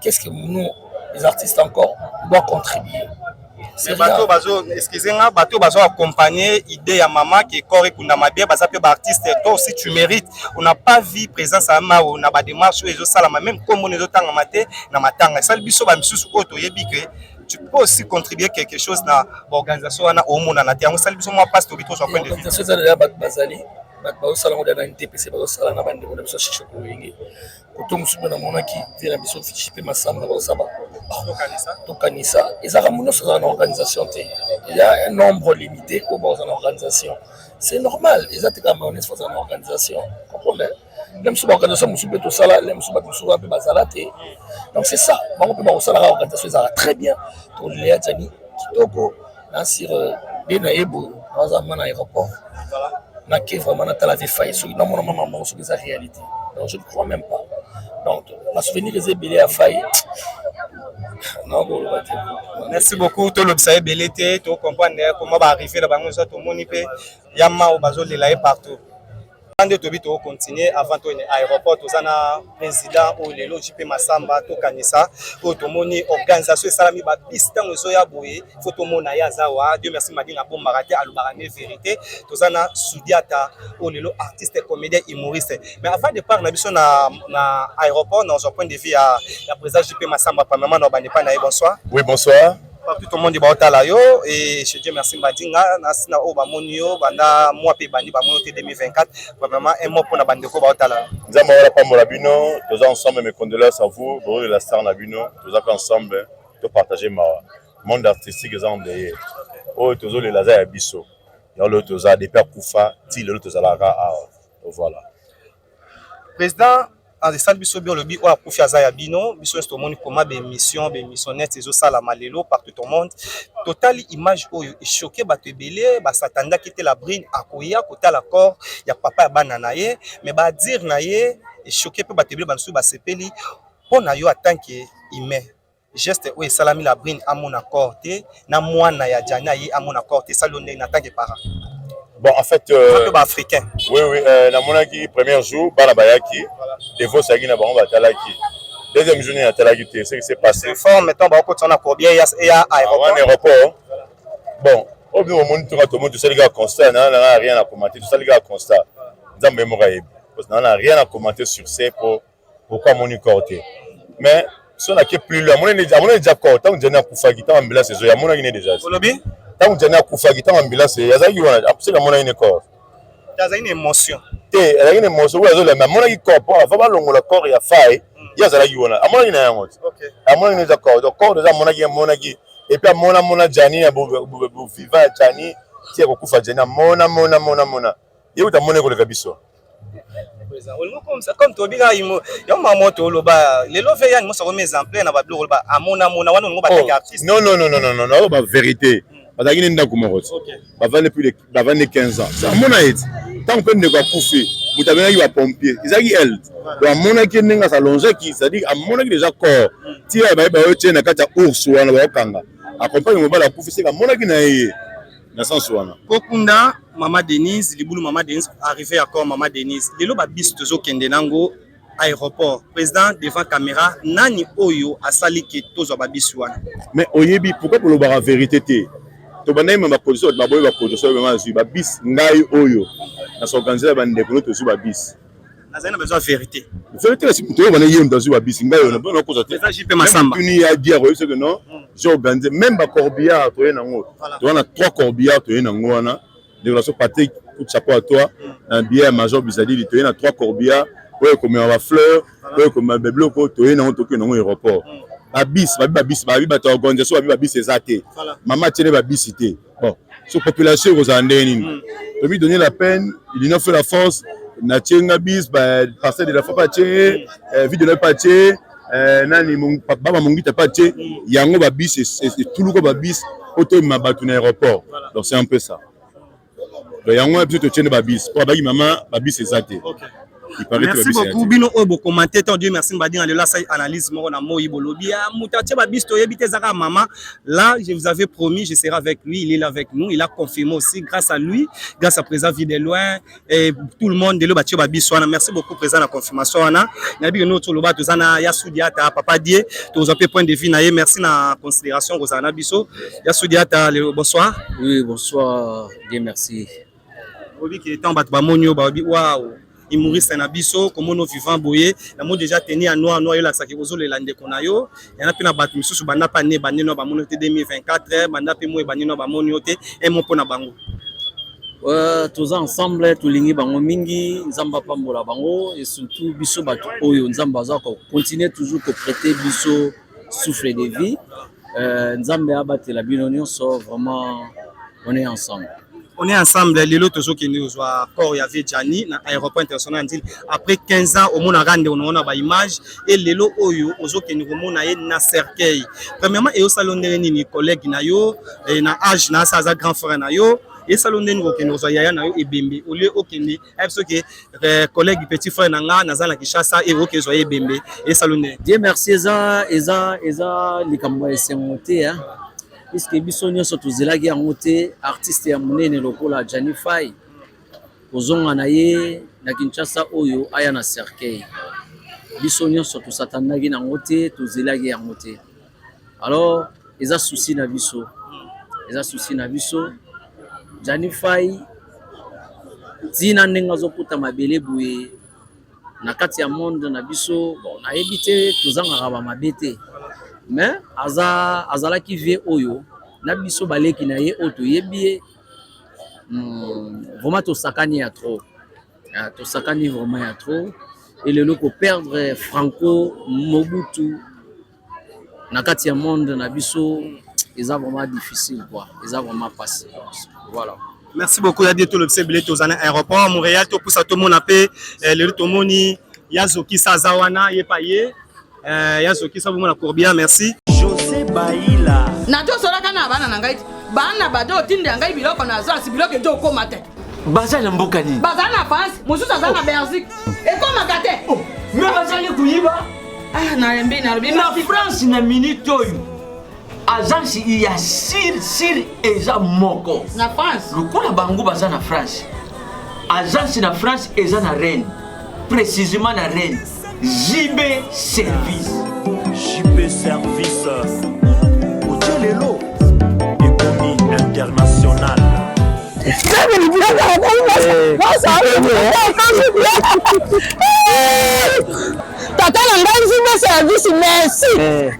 Qu'est-ce que nous les artistes encore doit contribuer? Mais bato bazo, excusez nga, bato bazo accompagner idée ya mama ke corps ekundama bien, baza mpe baartiste. Toi aussi tu mérites, on n'a pas vu présence ya Mao na badémarche oyo ezosalama, même kombo ezotangama te na matanga. Esali biso bamisusu oyo toyebi ke tu peux aussi contribuer quelque chose na baorganisation wana, omonana te, yango esali biso mwa mpasi. Tobi tozwa point de vue. Organisation eza deja, bato bazali, bato bazosala ngo na NTPC, bazosala na bandeko na biso Shisho Koyenge. Koto mosusu mpe namonaki vie na biso Fichi mpe Masamba bazosala. Tokanisa, ezalaka mo nyonso ezala na organisation te, eza un nombre limité oyo bazala na organisation, c'est normal. Eza te kaka mayonnaise faut azala na organisation, comprendre? Le mosusu baorganisation mosusu mpe tosala, le mosusu bato mosusu mpe bazala te. Donc c'est ça, bango mpe bakosalaka organisation, ezalaka très bien. Tolela Jani kitoko nasir nde na ye boye, naza ma na aéroport, nake vraiment natala ve Fai, soki namona mama moko, soki eza réalité. Donc je ne crois même pas. Donc basouvenir eza ebele ya Fai, nakoloba te. Merci beaucoup. Tolobisa ebele te, tocomprendre comment baarrive na bango eza. Tomoni mpe ya Mao bazolela ye partout nde tobi. Tokocontinue avant toyene aéroport, toza na président oyo lelo JP Masamba. Tokanisa oyo tomoni organisation esalami, babisi ntango ezoya boye, fo tomona ye aza wa. Dieu merci, Madinga abombaka te, alobaka ne vérité. Toza na Sudiata oyo lelo artiste comédien humoriste. Mais avant départ na biso na aéroport, nazwa point de vue ya président JP Masamba. Premièrement, na bandepa na ye, bonsoir. Oui, bonsoir. Partout tout le monde baotala yo et chez Dieu merci Mbadinga na sina oyo bamoni yo banda mwa mpe bandi bamoni te 2024. Premièrement, un mot mpona bandeko baotala. Nzambe awala pambola bino. Toza ensemble, mes condoléances à vous boyolela star na bino. Toza mpe ensemble, topartage mawa. Monde artistique eza endeuillé, oyo tozolela aza ya biso. Yango lelo toza, depuis akufa ti lelo tozalaka awa. Voilà. Président, esali biso bien, olobi oyo akufi aza ya bino. Biso nyonso tomoni koma baémission, baémission net ezosalama lelo partout au monde. Totali image oyo echoque bato ebele, basatandaki te la Brine akoya kotala corps ya papa ya bana na ye, mais badire na ye echoque mpe bato ebele, bamisusu basepeli. Mpo na yo en tant que humain, geste oyo esalami, la Brine amona corps te, na mwana ya Jani aye amona corps te, esali yo ndenge en tant que parent? Bon, en fait, mpe baafricain. Oui, namonaki premier jour bana bayaki, Devos ayaki na bango, batalaki. Deuxième jour nini atalaki te, ce qui s'est passé. Informe ntango bakokotisa na corbillard eya aéroport. Wana aéroport. Bon, oyo bino bomoni, tonga tomoni, tosali kaka constat. Na rien à commenter, tosali kaka constat. Nzambe ye moko ayebi, parce que na rien à commenter sur ce po pourquoi amoni corps te. Mais so nake plus loin, amonani déjà corps ntango Jani akufaki, ntango ambulance ezoya, amonaki ne déjà. Olobi? Ntango Jani akufaki, ntango ambulance azalaki wana, akuseki, amonaki ne corps. Azalaki na émotion. Te, azalaki na émotion oyo azolema, amonaki corps po avant balongola corps ya Fai, ye azalaki wana, amonaki na yango te, amonaki déjà corps. Donc corps déjà amonaki, amonaki et puis amona mona Jani ya vivant ya Jani ti ya kokufa. Jani amona mona mona mona ye kuta amona koleka biso. Comme toyebi kaka yo mama, toloba lelo ve yani moso akomi exemplaire na babiloko, oloba amona mona wana, olingo bataki artiste. Non, non, non, non, non, non, ba vérité, bazalaki ne ndako moko ti bavandi plus de bavandi 15 ans, amona ye ti ntango mpe ndeko akufi, moto abengaki bapompier ezalaki elle. Donc amonaki ndenge asalongeaki, c'est-à-dire amonaki déjà corps ti ya baye bayo tie na kati ya ours wana, baokanga accompagne mobali akufi, seka amonaki na ye na sens wana. Kokunda mama Denise, libulu mama Denise, arrivé ya corps mama Denise, lelo babisi tozokende nango. aéroport. Président devant caméra, nani oyo asali ke tozwa ba bus wana? Mais oyebi pourquoi bolobaka vérité te? Tobandaki ma baproduction, bato baboyi baproduction oyo bazwi babis. Ngai oyo na s'organiser na bandeko no, tozwi babis. Nazali na besoin ya vérité. Vérité kasi moto oyo bana ye moto azwi babisi, ngai oyo na nakoza te. Eza JP Masamba. Tuni ya dia koyebi soki non, j'ai organisé même bacorbillard toye nango, toza na trois corbillard toye nango wana. Ndeko na so Patrick, coup de chapeau à toi na billet ya major Bizadili. Toye na trois corbillard oyo ekomema bafleur, oyo ekomema babiloko, toye nango, tokende nango aéroport. Babisi babi, babisi babi, bato ya organisation babi, babisi eza te, mama atiene babisi te. Bon, so population ekozala ndenge nini? Tomi donner la peine, l'union fait la force. Natie nga bis pasteur de la foi atie, vie de la atie, nani baba Mongita pe atie yango, babis etuluka, babis po toyema bato na aéroport. Donc c'est un peu ça. Donc yango wana biso totie nde babis po abaki mama babis eza te. Merci beaucoup bino oyo bokomante tant. Dieu merci, Mbadinga lelo asali analyse moko na moi, bolobi moto atie babis toyebi te, ezaka mama. Là, je vous avais promis, je serai avec lui, il est là avec nous, il a confirmé aussi. Grâce à lui, grâce à président Vie de loin et tout le monde, lelo batie babis wana. Merci beaucoup président na confirmation wana. Nayebi ke no toloba, toza na ya Sudiata, papa Die, tozwa mpe point de vue na ye. Merci na considération kozala na biso, ya Sudiata. Bonsoir. Oui, bonsoir, Dieu merci. Oyebi ke ntango bato bamoni yo, balobi waouh, humoriste na biso, komona vivant boye. Namoni déjà tenue ya noir noir, elakisaki ozolela ndeko na yo. Yana mpe na bato misusu banda mpe ane bande no bamoni yo te, 2024 banda mpe moi ebandi no bamoni yo te. Un mot mpo na bango. Toza ensemble, tolingi bango mingi. Nzambe apambola bango et surtout biso bato oyo Nzambe aza kocontinue toujours koprêter biso souffle de vie. Nzambe abatela bino nyonso, vraiment on est ensemble. On est ensemble. Lelo tozokende kozwa corps ya vieux Gianni na aéroport international ya Ndjili après 15 ans. Omonaka ndeko nango na baimage e, lelo oyo ozokende komona ye na cercueil. Premièrement, eyosala yo ndenge nini? Collègue na yo na age na asa, aza grand frère na yo, esala yo ndenge kokende kozwa yaya na yo ebembe au lieu okende ayebi soki collègue, petit frère na nga naza na Kinshasa e oke ezwa ye ebembe, esala yo ndenge? Dieu merci, eza likambo ya esengo te, puisque biso nyonso tozelaki yango te. Artiste ya monene lokola Gianni Fay, kozonga na ye na Kinshasa oyo aya na cercueil, biso nyonso tosatandaki nango te, tozelaki yango te. Alors eza souci na biso, eza souci na biso. Gianni Fay ntina ndenge azokota mabele boye na kati ya monde na biso, bon, nayebi te, tozangaka bamabe te, mais aza azalaki vieux oyo na biso baleki na ye oyo toyebi ye. Vraiment tosakani ya trop, tosakani vraiment ya trop. Elelo koperdre Franco Mobutu na kati ya monde na biso eza vraiment difficile quoi, eza vraiment pasi, voilà. Merci beaucoup ya Die. Tolobisa ebele, toza na aéroport Montréal, topusa tomona mpe lelo tomoni ya Zokisa aza wana, ye pa ye ya Zokisa bomona corbillard. Merci. José Baila. Natosolaka na bana na ngai ti bana bato otindela ngai biloko na azasi, biloko ezo okóma te. Baza na mboka nini? Baza na France, mosusu aza na Belgique, ekómaka te. Me bazali koyiba. Ah, nalembi, nalobi. Na France na minute oyo, agence ya sir sir eza moko na France. Lokola bango baza na France, agence na France eza na Rennes, précisément na Rennes, JB Service. JB Service otie lelo ekomi international. Tata na ngai JB Service, merci.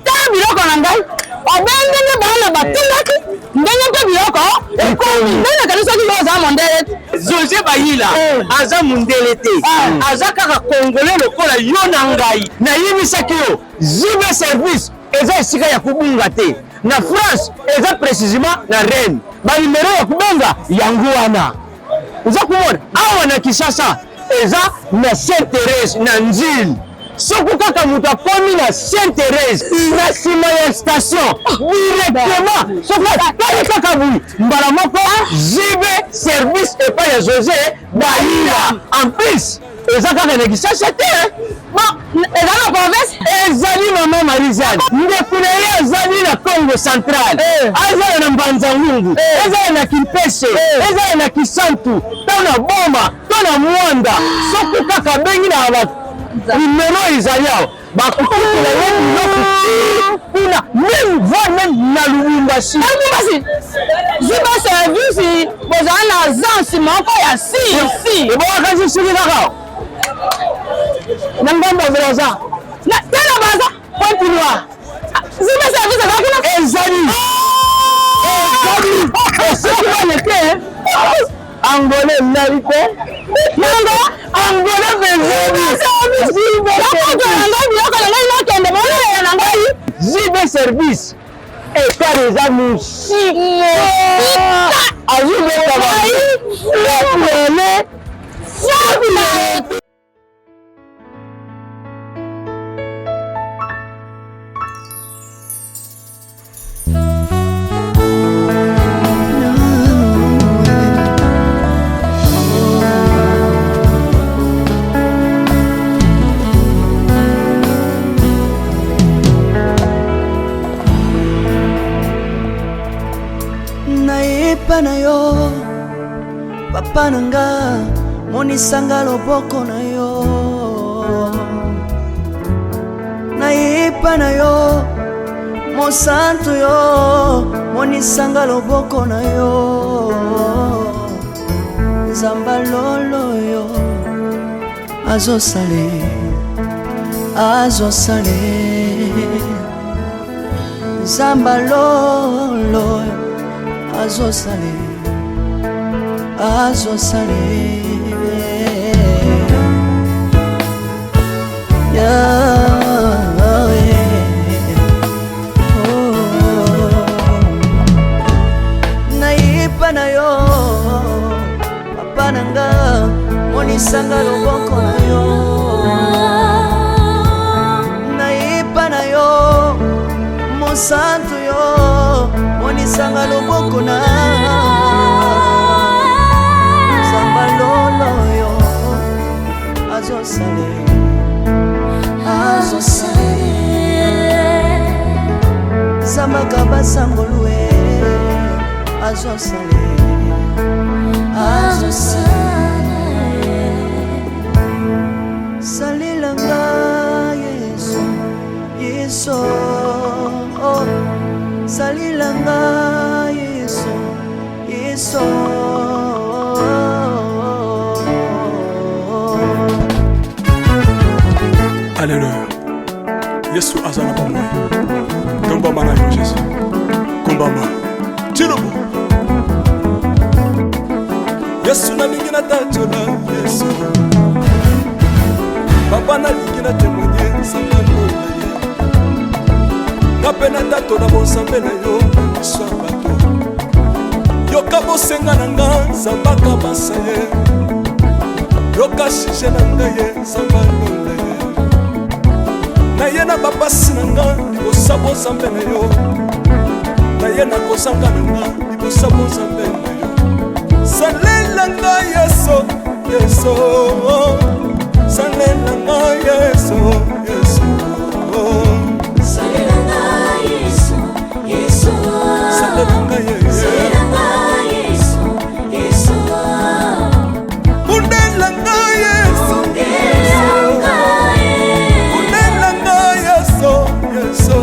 Tala biloko na ngai obe ndenge bana batindaki, ndenge mpe biloko ekomi ndenge nakanisaki. Yo oza mondele te. José Bayila aza mondele te, aza kaka congolais lokola yo na ngai. Nayebisaki yo, JB Service eza esika ya kobunga te. Na France eza précisément na Rennes. Banimero ya kobenga yango wana oza komona awa. Na Kinshasa eza na Sainte Thérèse na Ndjili. Soki kaka moto akomi na Sainte Thérèse, na nsima ya station directement, soki atali kaka boye, mbala moko JB Service epai ya José Bayila. En plus eza kaka na Kinshasa te. Bon, eza na province. Ezali mama Marizane, ndeko na ye azali na Congo Central, azala na Mbanza Ngungu, ezala na Kimpese, ezala na Kisantu, to na Boma, to na Mwanda, soki kaka abengi na ba Numero ezali awa, bakokotela ye biloko ti kuna, meme voire meme na Lubumbashi. Lubumbashi, ziba service bozala na agence moko ya si si. Ebongaka sili kaka na ngambo ya Brazza, te na Brazza, Pointe Noire. Ziba service eza kuna. Ezali. Ezali. Soki baleke Angolais nali te. Nanga Angolais bezeli. Nakoto na ngai biloko na ngai nakende bolela na ngai. Zibe service. Ekar eza mosika. Azwi beta ba. Fabuleux. Nayepa na yo papa na nga, monisanga loboko na yo, nayepa na yo mosantu yo, monisanga loboko na yo, nzamba lolo yo azosale azosale, nzamba lolo azosale azosale. Yeah, oh. Nayepa na yo papa na nga, monisanga loboko na yo, nayepa na yo mosantu yo, monisanga loboko na nzamba lolo yo azosale azosale, zambaka basangolue azosale azosale, salelanga Yesu Yesu, oh, salelanga Yesu Yesu. Alleluya, Yesu aza na bomoi. Tombama na yo Jésus, kumbama Chilubu. Yesu nalingi natatola Yesu, papa nalingi na témoigne nzambe lola ye, nga mpe natatola bonzambe na yo na miso ya bato. Yoka bosenga na nga nzambe akabasa ye, yoka sujet na ngai ye nzambe alola ye, naye na bapasi na nga libosa bonzambe na yo, naye na kozanga na nga libosa bonzambe na yo, salela nga Yesu Yesu, salela nga Yesu Yesu, salela nga Yesu Yesu, salela nga Yesu, salela nga Yesu Yesu, bundela nga Yesu, bundela nga Yesu Yesu,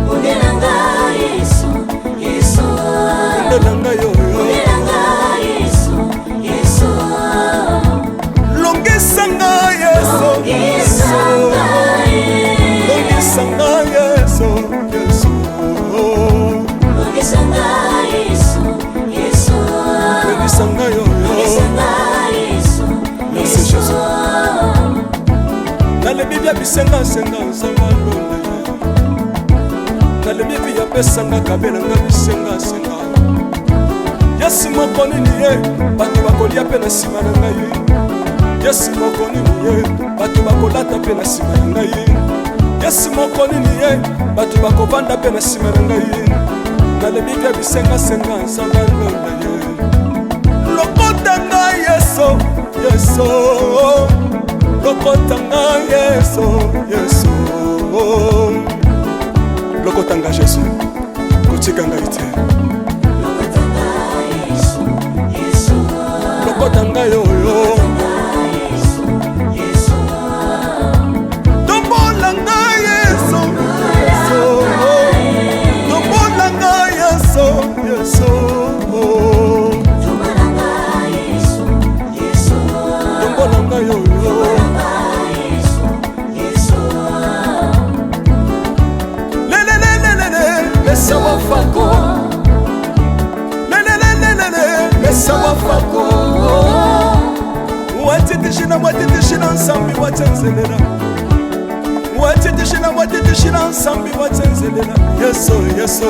bundela nga Yesu Yesu, bundela nga yo, bundela nga Yesu Yesu, longisa nga Yesu, longisa nga longisa nga Yesu Yesu, longisa nga Yesu Yesu, longisa nga yo, longisa nga Yesu Merci Jésus. Nalebi bia bisengasenga nzanga lola ye, nalebi vi apesanga kabelanga bisengasenga. Yesu moko nini ye bato bakolia mpe na nsima na ngai, Yesu moko nini ye bato bakolata mpe na nsima na ngai, Yesu moko nini ye bato bakovanda mpe na nsima na ngai. Nalebi bia bisengasenga nzanga lola ye, lokota ngai Yesu Yesu, lokota ngai Yesu Yesu, lokota ngai Jésus, kotika ngai te, lokota ngai oyo. watsenzelela watitishila watitishila nsambi watsenzelela yesu yesu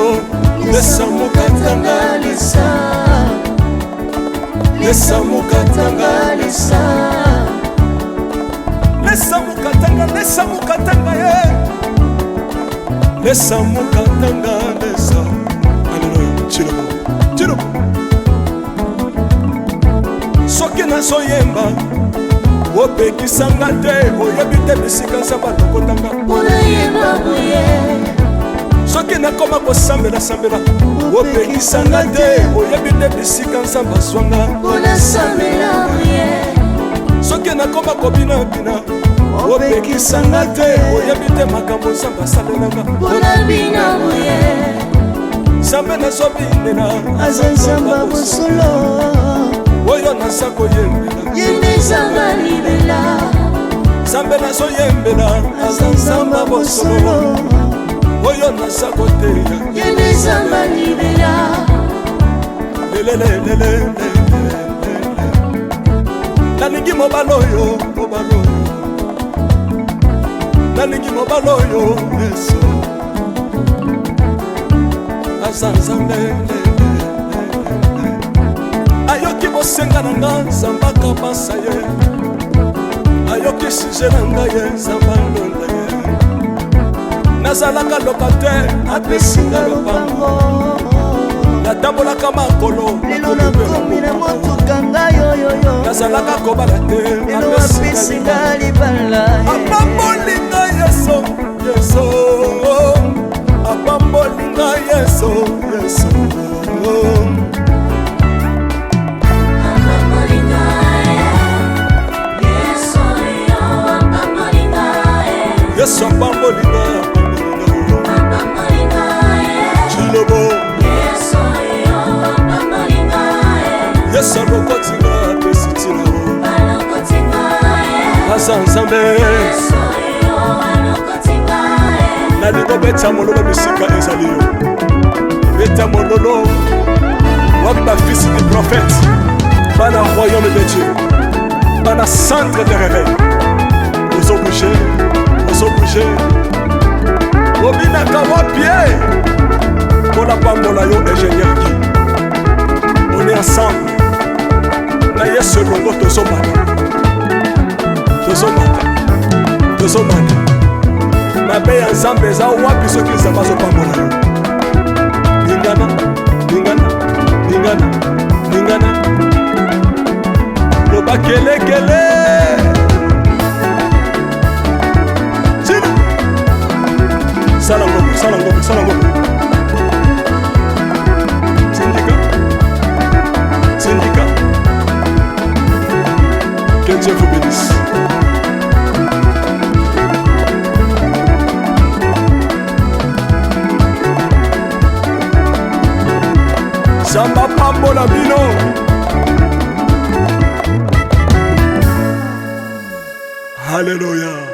lesa mokatanga lesa lesa mokatanga lesa lesa mokatanga lesa mokatanga ye lesa mokatanga lesa aleluya chilobo chilobo soki nazoyemba opekisanga te oyebi te bisika nzambe alokotanga soki nakoma kosambelasambela opekisanga te oyebi te bisika nzambe azwanga soki nakoma kobinabina opekisanga te oyebi te makambo nzambe asalelanga nzambe nazobinela aza nzambe ya bosolo oyo naza koyembela ye nde nzambe alibela nzambe nazoyembela aza nzambe ya bosolo oyo naza koteya ye nde nzambe alibela lelelelele nalingi mobali oyo mobali oyo nalingi mobali oyo yesu aza nzambe ayoki bosenga na nga nzambe akabasa ye ayoki sije na ngai ye nzambe alonda ye nazalaka locataire apesi nga lopango natambolaka makolo lelo nakomi na motuka ngai oyoyo nazalaka kobala te lelo apesi nga libala apamboli ngai yesu yesu apamboli ngai yesu yesu yesu apamboli ngai apamboli ngai cilobo yesu alokoti ngai apesi ntina aza nzambe nalingi obeta mololo bisika ezali yo beta mololo wapi bafils du prophète bana royaume de dieu bana centre de réveil ozobouge ozobouge obinaka wapi e mpo napambola yo ingénieur gi on est ensemble na yesu elongo tozomata tozomata tozomata mabe ya nzambe eza wapi soki nzambe azopambola yo lingana lingana lingana lingana loba kelekele tina sala ngombe sala ngombe sala ngombe tindika tindika que Dieu vous bénisse. Nzambe apambola bino. Alléluia.